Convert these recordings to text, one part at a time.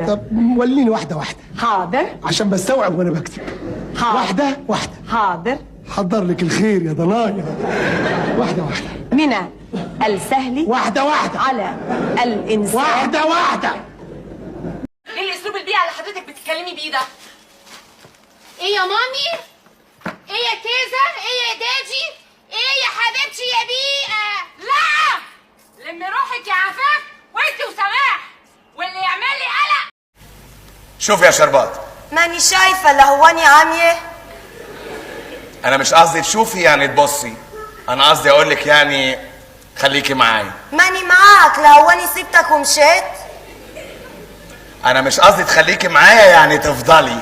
طب وليني واحدة واحدة. حاضر. عشان بستوعب وانا بكتب. حاضر. واحدة واحدة. حاضر. حضر لك الخير يا ضنايا. واحدة واحدة. من السهل واحدة واحدة على الإنسان. واحدة واحدة. ايه الاسلوب البيئة اللي حضرتك بتتكلمي بيه ده؟ ايه يا مامي؟ ايه يا تيزا؟ ايه يا دادي؟ ايه يا حبيبتي يا بيئة؟ لا، لمي روحك يا عفاف وانت وسماح، واللي يعمل لي قلق. شوف يا شربات، ماني شايفة لا هواني عامية. انا مش قصدي تشوفي يعني تبصي، انا قصدي اقول لك يعني خليكي معايا. ماني معاك لا هواني سبتك ومشيت. انا مش قصدي تخليكي معايا يعني تفضلي،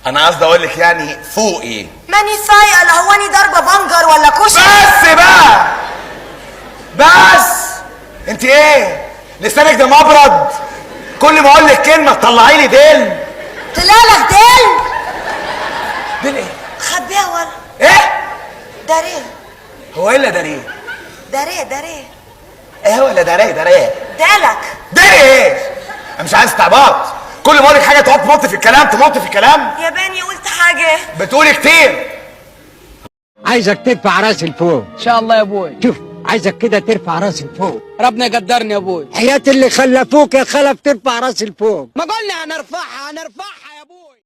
انا قصدي اقول لك يعني فوقي. ماني فايقة لا هواني ضربة بنجر ولا كشري. بس بقى، بس انت ايه لسانك ده مبرد؟ كل ما اقول لك كلمة تطلعي لي ديل. طلع لك ديل؟ ديل ايه؟ خبيها ورا. ايه؟ داريه. هو ايه اللي داريه؟ داريه داريه. ايه هو اللي داريه داريه؟ دالك. داري ايه؟ انا مش عايز استعباط. كل ما اقول لك حاجة تقعد تمط في الكلام، تمط في الكلام. يا باني قلت حاجة. بتقولي كتير. عايزك ترفع راسي لفوق. ان شاء الله يا ابوي. شوف، عايزك كده ترفع راسي لفوق. ربنا يقدرني يا ابوي. حياة اللي خلفوك يا خلف ترفع راسي لفوق. ما قلنا هنرفعها هنرفعها.